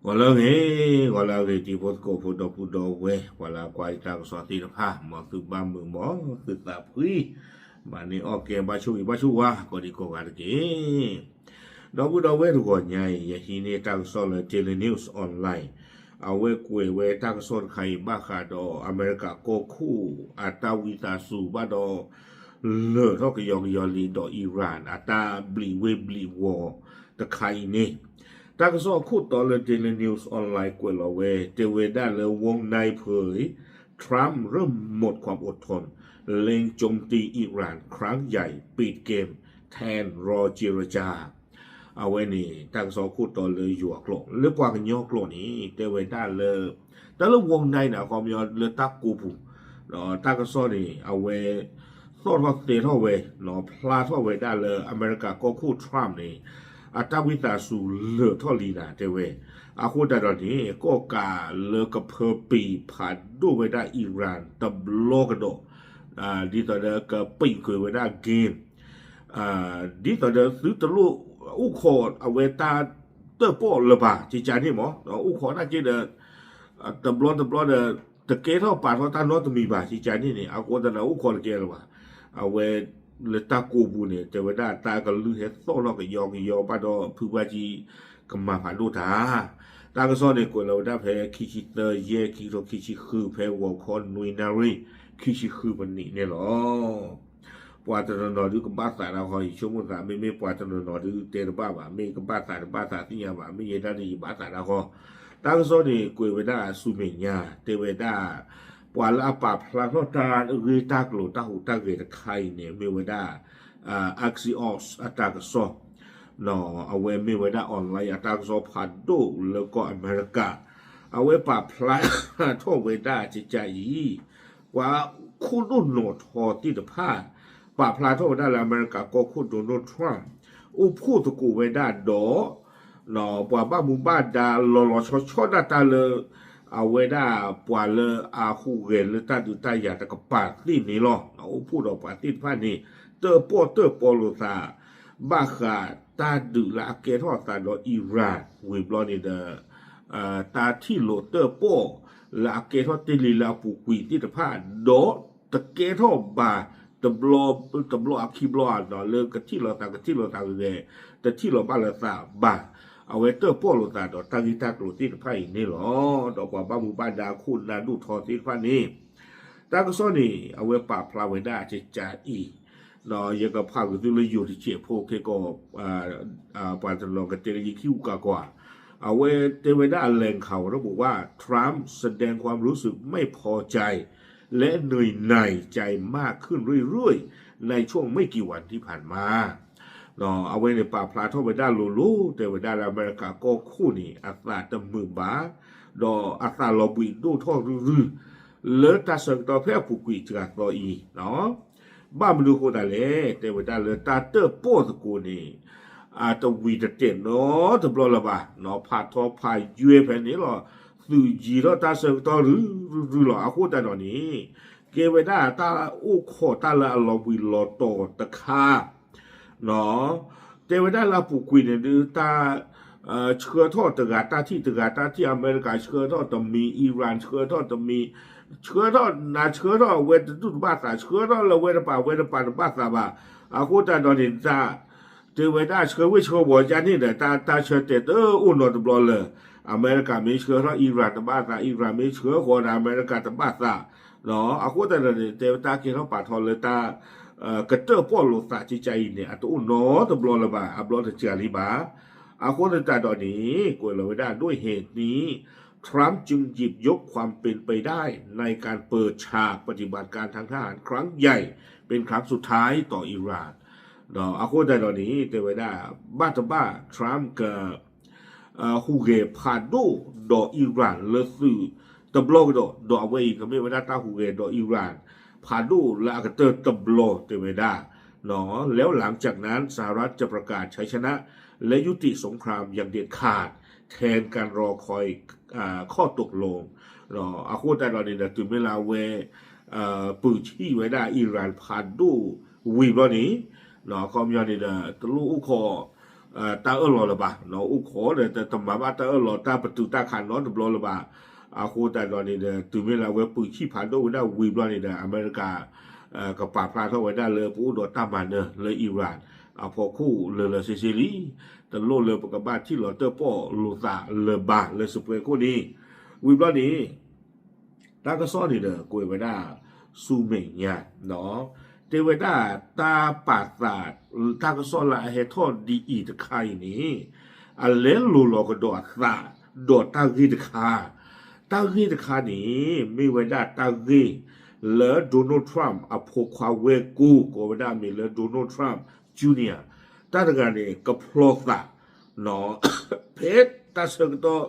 ဂီၤလၢအဂ့ၤ, ဂီၤလၢအဂ့ၤ တံၤဖိသကိးဖိ ဒီပုၢ်ဒီဝဲၢ် ပှၤလၢအကွၢ်ယတၢ်ကစီၣ်သ့ၣ်တဖၣ်, မ်သုဘၣ်မုာ် မ်သုသးဖှံ, မၤန့ၢ်အီၣ်ကဲ ဘၣ်ဆိၣ်ဂ့ၤ ဘၣ်ဆိၣ်ဝါ ကိးဒံကိးဂၤတက့ၢ်. ဒီပုၢ်ဒီဝဲၢ် တဂီၤညါအံၤ ယဟံးန့ၢ်တၢ်ကစီၣ်လၢ Daily News Online အဝဲကွဲးဝဲတၢ်ကစီၣ်တခါအံၤ ဘၣ်ဃးဒီးအမဲရကၤကီၢ်ခိၣ်အတၢ်ဝံသးစူၤ ဘၣ်ဒီး လၢာ်ထီၣ်ကယီကယီလံဒီး Iran အတၢ်ဘျံးဝ့ၢ်ဘျံးဝီၤတခါအံၤန့ၣ်, တၢ်ကစီၣ်အခိၣ်တီလၢ Daily News Online ကွဲးလီၤဝဲ တဲဝဲဒၣ်လၢ วงในเผย ทรัมป์เริ่มหมดความอดทน เล็งโจมตีอิหร่านครั้งใหญ่ ปิดเกมแทนรอเจรจา အဝဲန့ၣ် တၢ်ကစီၣ်အခိၣ်တီလၢယိၤအကျိာ်, လၢပှၤကညီကျိာ်န့ၣ် တဲဝဲဒၣ်လၢ တၢ်လၢ วงใน န့ၣ် အခီပညီလၢတၢ်ကိးပူၤ, ဒီးတၢ်ကစီၣ်န့ၣ် အဝဲ သီၣ်ထီၣ်သဲထီၣ်ဝဲ, ဖျါထီၣ်ဝဲဒၣ်လၢအမဲရကၤကီၢ်ခိၣ် Trump န့ၣ် အတၢ်ဝံသးစူၤလၢာ်ထီၣ်လံနၤ တဲဝဲ, အဃိသတးဒီးန့ၣ် ကီၣ်ကးလၢကဖၢပံၤဖးဒိၣ်ဝဲဒၣ် Iran တဘျီကဒီး, ဒ်သိးဒီးကပံာ်ကွံာ်ဝဲဒၣ် game ဒ်သိးဒီးသုတလိၣ်အိၣ်ခိးအဝဲတၢ်တၢၣ်ပီၣ်လၢၤဘၣ် ကကန့ၣ်မး, အိၣ်ခိးနာ်က့ဒီး တဘျီတဘျီဒီး တကဲထီၣ်ပာ်ထီၣ်တၢ်နီတမံၤဘၣ် ကကန့ၣ်န့ၣ် အဃိသတးဒီးအိၣ်ခိးတကဲလၢၤဘၣ်. အဝဲ လၢတၢ်ကိးပူၤန့ၣ် တဲဝဲဒၣ်တၢ်ကလုၢ်ဟဲသီၣ်ထီၣ်ကယီကယီဘၣ်ဒီးဖုဘၣ်ကံ ကမၤဖးဒိၣ်တၢ် တၢ်ကစီၣ်န့ၣ် ကွဲးလီၤဝဲဒၣ်ဖဲခံဆံသၢ ယဲၢ် ခံကထိခံဆံဃု ဖဲဂီၤခီနွံနၣ်ရံၣ် ခံဆံဃုမံးနံးန့ၣ်လီၤ. ပှၤတနီၤနီၤဒုးကဘၣ်သးတၢ်ဃီ ယဆိကမိၣ်သး မ့မ့ၢ်ပှၤတနီၤနီၤဒုးတဲတဘၣ်ဘၣ်, မ့ၢ်ကဘၣ်သးတဘၣ်သးသ့ၣ်ညါဘၣ်, မ့ၢ်ယဲဒၣ်န့ၣ် ယဘၣ်သးတၢ်ဃီ. တၢ်ကစီၣ်န့ၣ် ကွဲးဝဲဒၣ်ဆူမဲာ်ညါ တဲဝဲဒၣ် ပှၤလၢအပာ်ဖျါထီၣ်တၢ်ဂ့ၢ်တၢ်ကျိၤတၢ်ဟူးတၢ်ဂဲၤတခါအံၤန့ၣ် မ့ၢ်ဝဲဒၣ် Axios အတၢ်ကစီၣ်, အဝဲမ့ၢ်ဝဲဒၣ် online အတၢ်ကစီၣ်ဖးဒိၣ်လၢကီၢ်အမဲရကၤ, အဝဲပာ်ဖျါထီၣ်ဝဲဒၣ်ကကအံၤ ပှၤခိၣ်ဒိၣ်နီၣ်ထီသ့ၣ်တဖၣ် ပာ်ဖျါထီၣ်ဝဲဒၣ်လၢအမဲရကၤကီၢ်ခိၣ် Donald Trump အိၣ်ဖှိၣ်သကိးဝဲဒၣ်ဒီး ပှၤဘၣ်မူဘၣ်ဒါလီၤလီၤဆီဆီဒၣ်တၢ်လၢ အဝဲဒၣ်ပှၤလၢအဟူးဂဲၤလၢတၢ်ဒုးတၢ်ယၤတကပၤသ့ၣ်န့ၣ်လီၤ. အိၣ်ဖှိၣ်ဒီးပှၤသ့ၣ်တဖၣ်န့ၣ် တၢၣ်ပီၣ်တၢၣ်ပီလိာ်သး ဘၣ်ဃးတၢ်ဒုးလၢအကဲထီၣ်အသးဒီး Iran ဝံၤဘျီန့ၣ်ဒီး တၢ်ထံၣ်လိာ်တၢၣ်ပီၣ်လၢအကဲထီၣ်တ့ၢ်လံလၢအပူၤကွံာ်သ့ၣ်တဖၣ် ဒီးတကဲထီၣ်ဘၣ် တဘျီ တဘျီအခံဘျီဧါ လၢကထံၣ်လိာ်သး ကထံၣ်လိာ်သးဂ့ၤဂ့ၤ တထံၣ်လိာ်ဘၣ်လိာ်သးဘၣ်. အဝဲတၢၣ်ပီၣ်လိာ်သးဒီးတၢ်ဂ့ၢ်တၢ်ကျိၤသ့ၣ်တဖၣ်အံၤန့ၣ်လီၤ. ဒီးပှၤဘၣ်မူဘၣ်ဒါခိၣ်နၢ်ဒိၣ်ထီသ့ၣ်တဖၣ်န့ၣ် တၢ်ကစီၣ်န့ၣ် အဝဲပာ်ဖျါဝဲဒၣ်ကကအံၤ ယကဖးက့ၤသုလၢယိၤတစဲးဖိခဲကီး ပှၤတနီၤကတဲလၢယခံဂုၤကးကွၢ်, အဝဲတဲဝဲဒၣ် แหล่งข่าวระบุว่า ทรัมป์แสดงความรู้สึกไม่พอใจและเหนื่อยหน่ายใจมากขึ้นเรื่อยๆ ในช่วงไม่กี่วันที่ผ่านมา အဝဲန့ၣ်ပာ်ဖျါထီၣ်ဝဲဒၣ်လိၤလိၤ တဲဝဲဒၣ်လၢအမဲရကၤကီၢ်ခိၣ်န့ၣ် အသးတမုာ်ဘၣ်, ဒီးအသးလီၤဘှံးဒိၣ်ထီၣ်ရုၢ်ရုၢ် လၢတၢ်ဆၢကတီၢ်ဖဲအပူၤကွံာ်စှၤသီအံၤ ဘၣ်မနုၤအဃိသတးလဲၣ် တဲဝဲဒၣ်လၢတၢ်တၢၣ်ပီၣ်သကိးန့ၣ် အတဝံၤတတဲာ်နီတဘျီလၢၤဘၣ်, ဖးထီဖးယွဲဖဲန့ၣ်လီၤ. သုးယံၤထီၣ်တၢ်ဆၢကတီၢ်ရုၢ်ရုၢ်လီၤ. အဃိသတးဒီးန့ၣ် ကဲဝဲဒၣ်တၢ်အိၣ်ခိးတၢ်လၢအလီၤဘှံးလီၤတီၤတခါ တဲဝဲဒၣ်လၢအပူၤကွံာ်န့ၣ်ဒုး တၢ်ဆှၢထီၣ်တဂၤတၢ်ထံၣ် တဂၤတၢ်ထံၣ် အမဲရကၤဆှၢထီၣ်တမံၤ Iran ဆှၢထီၣ်တမံၤ ဆှၢထီၣ် နၤဆှၢထီၣ်အဝဲတဒူၣ်တဘၣ်သး ဆှၢထီၣ်လၢအဝဲတပၤ အဝဲတပၤတဘၣ်သးဘၣ်. အဃိသတးဒီးန့ၣ် တၢ် တဲဝဲဒၣ်ဆှၢဝ့ၢ်ဆှၢဝီၤကန့ၣ်ဒီး တၢ်ဆၢတဲာ်တအိၣ်နီတဘျီလၢၤ. အမဲရကၤမ့ၢ်ဆှၢထီၣ် Iran တဘၣ်သး Iran မ့ၢ်ဆှၢဃီဒီး အမဲရကၤတဘၣ်သး အဃိသတးဒီးန့ၣ် တဲဝဲတၢ်ကဲထီၣ်ပာ်ထီၣ်လၢတၢ် ကတၢၣ်ပီၣ်လိာ်သးကကအံၤန့ၣ် အတအိၣ်နီတဘျီလၢၤဘၣ် အဘျီတစှၤလံဘၣ်. အဃိသတးဒီးန့ၣ် ကွဲးလီၤဝဲဒၣ် ด้วยเหตุนี้ ทรัมป์จึงหยิบยกความเป็นไปได้ในการเปิดฉากปฏิบัติการทางทหารครั้งใหญ่เป็นครั้งสุดท้ายต่ออิหร่าน အဃိသတးဒီးန့ၣ် တဲဝဲဒၣ် ဘၣ်တဘၣ် Trump က ဟူးဂဲၤဖးဒိၣ်ဒီး Iran လၢသုးတဘျီကဒီး ဒီးအဝဲအံၤကမ့ၢ်ဝဲဒၣ်တၢ်ဟူးဂဲၤဒီး Iran ဖးဒိၣ်လၢအကတၢၢ်တဘျီတဲဝဲဒၣ် แล้วหลังจากนั้นสหรัฐจะประกาศชัยชนะและยุติสงครามอย่างเด็ดขาดแทนการรอคอยข้อตกลง အဃိသတးဒီးန့ၣ်ဒီး တုၤမ့ၢ်လၢအဝဲ ပုၢ်ဆံၣ်ဝဲဒၣ် Iran ဖးဒိၣ်ဝံၤဘျီန့ၣ် အခီပညီန့ၣ်ဒီး တလိၣ်အိၣ်ခိး တၢ်အၢၣ်လီၤလၢၤဘၣ်, အိၣ်ခိးဒီးတမၤဘၣ်တၢ်အၢၣ်လီၤတၢ်ပတုာ်တၢ်ခးနီတဘျီလၢၤဘၣ်. အဃိသတးဒီးန့ၣ်ဒီး တုၤမ့ၢ်လၢအဝဲပုၢ်ဆံၣ်ဖးဒိၣ်ဝဲဒၣ်ဝံၤဘျီန့ၣ်ဒီး အမဲရကၤ ကပာ်ဖျါထီၣ်ဝဲဒၣ်လၢပအိၣ်ဒီးတၢ်မၤနၢၤလၢ Iran အဖီခိၣ်လၢာ်လၢာ်ဆ့ဆ့လံ. တလိၣ်လၢပကဘၣ်ထံၣ်လီၤတၢၣ်ပီၣ်လိာ်သးလၢၤဘၣ်လၢစပွဲခိၣ်န့ၣ်. ဝံၤဘျီန့ၣ် တၢ်ကစီၣ်န့ၣ်ဒီး ကွဲးဝဲဒၣ်ဆူမဲာ်ညါ, တဲဝဲဒၣ်တၢ်ပာ်သး တၢ်ကစီၣ်လၢအဟဲထီၣ်ဒ်အံၤတခါအံၤန့ၣ် အလဲၤလိၤလီၤကဒီးအသး ဒီးတၢ်ဂ့ၢ်တခါ, တၢ်ဂ့ၢ်တခါန့ၣ် မ့ၢ်ဝဲဒၣ်တၢ်ဂ့ၢ်လၢ Donald Trump အဖိခွါဝဲၢ်ကိာ် ကိးဝဲဒၣ်အမံၤလၢ Donald Trump Junior တၢ်တဂၤန့ၣ် ကဖျီသး ဖဲတၢ်ဆၢကတီၢ်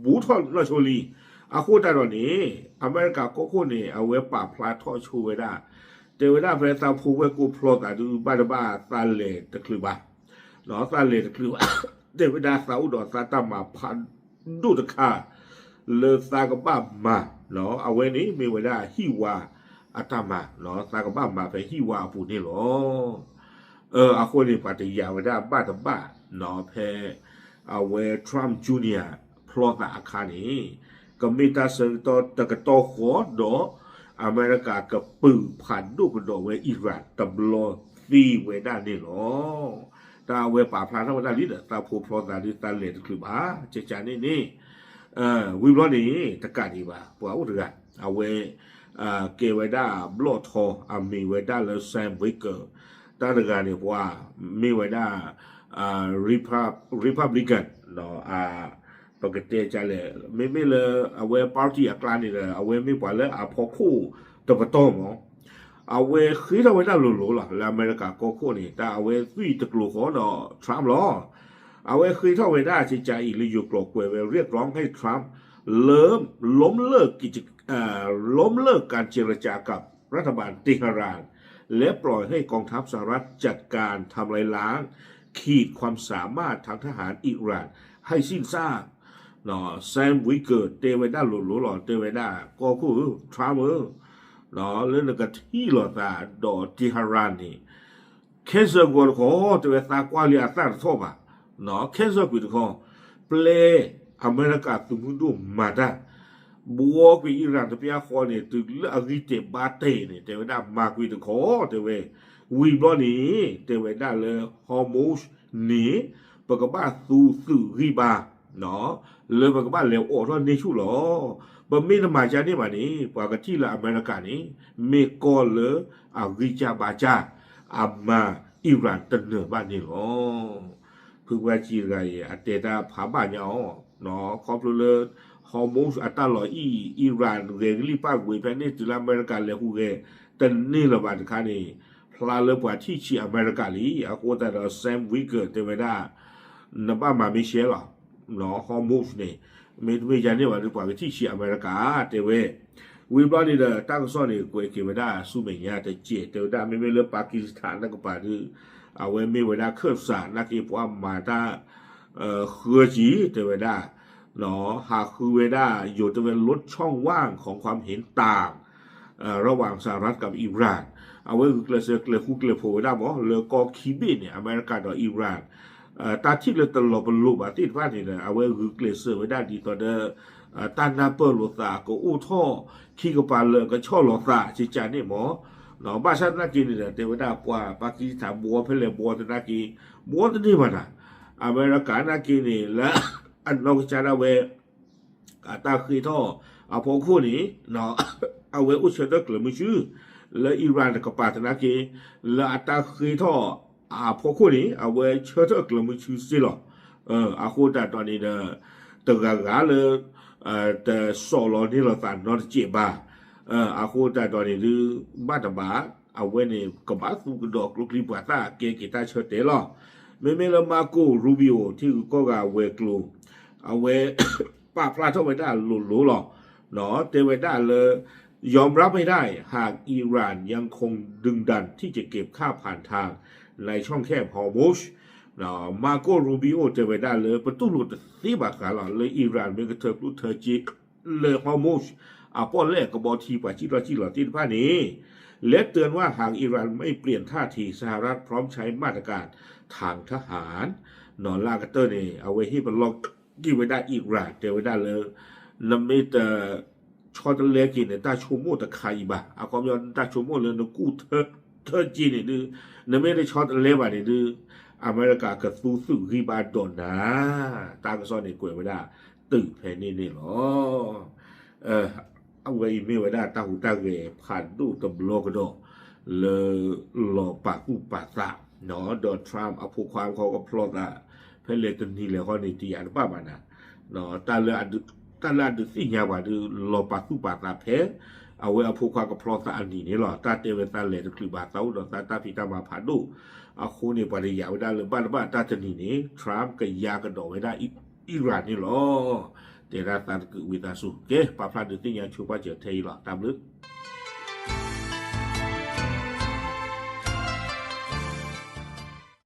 ဘူးထီၣ်နီၢ်ဆိလံ. အဃိသတးဒီးန့ၣ် အမဲရကၤကီၢ်ခိၣ်န့ၣ် အဝဲပာ်ဖျါထီၣ်ဆိဝဲဒၣ်, တဲဝဲဒၣ်ဖဲသးဖိဝဲၢ်ကိာ်ဖျီသးဒုး ဘၣ်တဘၣ်သးလဲၤတချုးဘၣ်, သးလဲၤတချုးဘၣ်, တဲဝဲဒၣ်သးအိၣ်ဒီးသးတၢ်မၤဖးဒိၣ်တခါ လၢသးကဘၣ်မၤ, အဝဲန့ၣ်မ့ၢ်ဝဲဒၣ်ဟံၣ်ဝါအတၢ်မၤ, သးကဘၣ်မၤဖဲဟံၣ်ဝါအပူၤန့ၣ်လီၤ. အဃိန့ၣ် ပှၤတယာ်ဝဲဒၣ်ဘၣ်တဘၣ်, ဖဲအဝဲ Trump Junior ဖျီသးအခါန့ၣ် ကမ့ၢ်တၢ်ဆၢကတီၢ်တကတီၢ်ဃီဒီး အမဲရကၤကပုာ်ဖးဒိၣ်ကဒီးဝဲ Iran တဘျီသ့ဝဲဒၣ်န့ၣ်လီၤ. တၢ်အဝဲပာ်ဖျါထီၣ်ဝဲဒၣ်လံဒီး သးဖိဖျီသးဒုးသးလဲၤတချုးဘၣ် ကကန့ၣ်န့ၣ် ဝံၤဘျီန့ၣ် တကးဒံးဘၣ် ပှၤအိၣ်တဂၤ အဝဲ ကဲဝဲဒၣ်ဘျီၣ်ထီ အမံၤဝဲဒၣ်လၢ Sam Baker တၢ်တဂၤန့ၣ် ပှၤမ့ၢ်ဝဲဒၣ် Republican ပကတဲကလဲၣ် မ့မ့ၢ်လၢအဝဲ party အကျါန့ၣ်ဒီး အဝဲမ့ၢ်ပှၤလၢအဖီခိၣ်တပတီၢ်မး အဝဲဃ့ထီၣ်ဝဲဒၣ်လိၤလိၤလီၤ လၢအမဲရကၤကီၢ်ခိၣ်န့ၣ် တၢ်အဝဲသွံၣ်တကျိၤဃီဒီး Trump လီၤ. အဝဲဃ့ထီၣ်ဝဲဒၣ်ကကးအံၤလၢယိၤကျိာ်ကွဲးဝဲ เรียกร้องให้ Trump ล้มเลิกกิจ เอ่อ ล้มเลิกการเจรจากับ รัฐบาลเตหะราน และปล่อยให้กองทัพสหรัฐจัดการทำลายล้างขีดความสามารถทางทหารอิหร่านให้สิ้นซาก Sam Baker တဲဝဲဒၣ်လိၤလိၤလီၤ တဲဝဲဒၣ် ကီၢ်ခိၣ်ဧၢ Trump ဧၢ လၢနကထံၣ်လိာ်သးဒီး Tehran န့ၣ် cancel ကွံာ်တခီ တဲဝဲသးကွၢ်လံအသၣ်တထီၣ်ဘၣ် cancel ကွံာ်တခီ ပျဲအမဲရကၤသုးမုၢ်ဒိၣ်မၤတၢ် ဘှီကွံာ် Iran တပျၢ်ဃီန့ၣ် တုၤလၢအဂံၢ်တဲာ်ဘါတဲာ်န့ၣ် တဲဝဲဒၣ်မၤကွံာ်တခီ တဲဝဲ ဝံၤဘျီန့ၣ် တဲဝဲဒၣ်လၢ Hormuz န့ၣ် ပကဘၣ်သူသုးဂံၢ်ဘါ လၢပကဘၣ်လဲၤအိးထီၣ်န့ၢ်ဆူၣ်လီၤ. ပမ့ၢ်တမၤကၢ်န့ၣ်ဘၣ်န့ၣ် ပှၤကထံၣ်လၢအမဲရကၤန့ၣ် မ့ၢ်ကီၢ်လၢအဂံၢ်စၢ်ဘါစၢ် အမၤ Iran တနၢၤဘၣ်န့ၣ်လီၤ. ဖုပှၢ်ကံတဂၤအံၤ အတဲတၢ်ဖးဘၣ်ညါအီၤ ခီဖျိလၢ Hormuz အတၢ်လီၢ်အံၤ Iran ဂဲၤကလံၣ်ပၣ်ကွံာ်ဖဲန့ၣ် တုၤလၢအမဲရကၤလဲၤဟူးဂဲၤတန့ၢ်လၢၤဘၣ်တခါန့ၣ် ဖျါလၢပှၤထံၣ်ဆံးအမဲရကၤလံ. အဃိသတးဒီး Sam Baker တဲဝဲဒၣ် နဘၣ်မၤမ့ၢ်ရှဲလီၤ Hormuz န့ၣ် မ့တမ့ၢ်ယၤန့ၣ်ဘၣ်ဒီး ပှၤကထံၣ်ဆံးအမဲရကၤ တဲဝဲ ဝံၤဘျီန့ၣ်ဒီး တၢ်ကစီၣ်န့ၣ် ကွဲးက့ၤဝဲဒၣ်ဆူမဲာ်ညါတစဲး တဲဝဲဒၣ် မ့မ့ၢ်လၢ Pakistan တၢ်ကပၤဒီး အဝဲမ့ၢ်ဝဲဒၣ် Kurd စး နာ်က့ ပှၤမၤတၢ် ဃၢကံ တဲဝဲဒၣ် ဟးဃုဝဲဒၣ် ယိၤတဲဝဲ ลดช่องว่างของความเห็นต่าง ระหว่างสหรัฐกับอิหร่าน အဝဲဂုာ်ကျဲးစၢးကျဲၤဃူကျဲၤဖိးဝဲဒၣ်မး လၢကီၢ်ခံဘ့ၣ်န့ၣ် အမဲရကၤဒီး Iran တၢ်ထံၣ်လၢတလီၤပလိာ်ဘၣ်သ့ၣ်တဖၣ်န့ၣ်ဒီး အဝဲဂုာ်ကျဲးစၢးဝဲဒၣ်ဒ်သိးဒီး တၢ်နၢ်ပၢၢ်လိာ်သးကအိၣ်ထီၣ် ခံကပၤလၢကဆီၣ်လီၤသး ကကန့ၣ်မး ဘၣ်ဆၣ်သနာ်က့န့ၣ်ဒီး တဲဝဲဒၣ်ပှၤ Pakistan ဘှီဖဲလဲၣ်ဘှီသနာ်က့ ဘှီတန့ၢ်ဘၣ်နၤ အမဲရကၤနာ်က့န့ၣ် လၢအနီၢ်ကစၢ်ဒၣ်ဝဲ အတၢ်ဃ့ထီၣ်အဖီခိၣ်န့ၣ် အဝဲအိၣ်ဆၢထၢၣ်ကျၢၤမုဆူ လၢ Iran တကပၤသနာ်က့ လၢအတၢ်ဃ့ထီၣ်အဖီခိၣ်န့ၣ် အဝဲဆၢထၢၣ်ကျၢၤမုဆူစ့ၢ်လီၤ. အဃိသတးဒီးန့ၣ်ဒီး တဂၤဂၤလၢ တစိာ်လီၤန့ၢ်လိာ်သးနီတစဲးဘၣ်. အဃိသတးဒီးန့ၣ်ဒုး ဘၣ်တဘၣ် အဝဲန့ၣ် ကဘၣ်သူကဒီးကျိချံပှၤသၣ်ကဲက့ၤတၢ်ဆၢတဲာ်လီၤ. မ့မ့ၢ်လၢ Marco Rubio ထံဂုၤကီၢ်ဂၤဝဲၤကျိၤ အဝဲ ပာ်ဖျါထီၣ်ဝဲဒၣ်လိၤလိၤလီၤ. တဲဝဲဒၣ်လၢ ยอมรับไม่ได้ หากอิหร่านยังคงดึงดันที่จะเก็บค่าผ่านทางในช่องแคบฮอร์มุซ Marco Rubio တဲဝဲဒၣ်လၢ ပတူၢ်လိာ်တသ့ဘၣ်ဃးလီၤ လၢ Iran မ့ၢ်ကထၢကျိၣ်ထၢစ့ လၢ Hormuz အပီၣ်လဲၣ်ကဘီထံ ပှၤစံၣ်ထီၣ်စံၣ်လီၤသ့ၣ်တဖၣ်န့ၣ် และเตือนว่าหากอิหร่านไม่เปลี่ยนท่าที สหรัฐพร้อมใช้มาตรการทางทหาร နီၤ လၢအကတၢၢ်န့ၣ် အဝဲဟ့ၣ်ပလီၢ်က့ၤဝဲဒၣ် Iran တဲဝဲဒၣ်လၢ နမ့ၢ်တ ဆီတလဲက့ၤန့ၣ် တၢ်ဆိကမိၣ်တခါအံၤဘၣ်. အခီပညီ တၢ်ဆိကမိၣ်လၢနကူၣ်ထၢထၢက့ၤန့ၣ်ဒုး နမ့ၢ်တဆီတလဲဘၣ်န့ၣ်ဒုး အမဲရကၤကသူသုးဂံၢ်ဘါဒီးနၤ တၢ်ကစီၣ်န့ၣ်ကွဲးဝဲဒၣ်တုၤဖဲန့ၣ်န့ၣ်လီၤ. အဝဲအံၤမ့ၢ်ဝဲဒၣ်တၢ်ဟူးတၢ်ဂဲၤဖးဒိၣ်တဘျီကဒီး လၢလီၤပာ်သူၣ်ပာ်သး ဒီး Trump အဖိခွါခီကဖျီသး ဖဲလဲၣ်တနံၤလဲၣ်ဃီန့ၣ် တယာ်တဘၣ်ဘၣ်နၤ တၢ်လၢအဒုးသ့ၣ်ညါပှၤဒုး လီၤပာ်သူၣ်ပာ်သးဖဲ အဝဲအဖိခွါကဖျီသးအနံၤန့ၣ်လီၤ. တၢ်တဲဝဲသးလဲၤတချုးဘၣ် သးအိၣ်ဒီးသးတၢ်ဖံးတၢ်မၤဖးဒိၣ် အဃိန့ၣ် ပှၤတယာ်ဝဲဒၣ်လၢၤဘၣ်တဘၣ် တၢ်တနံၤန့ၣ် Trump ကယါကဒီးဝဲဒၣ် Iran န့ၣ်လီၤ. တဲဒၣ်သးတကုးဝံသးစူၤ ကဲ ပာ်ဖျါဒုးသ့ၣ်ညါဆိပာ်စၢၤထဲအံၤလီၤ. တၢ်ဘျုး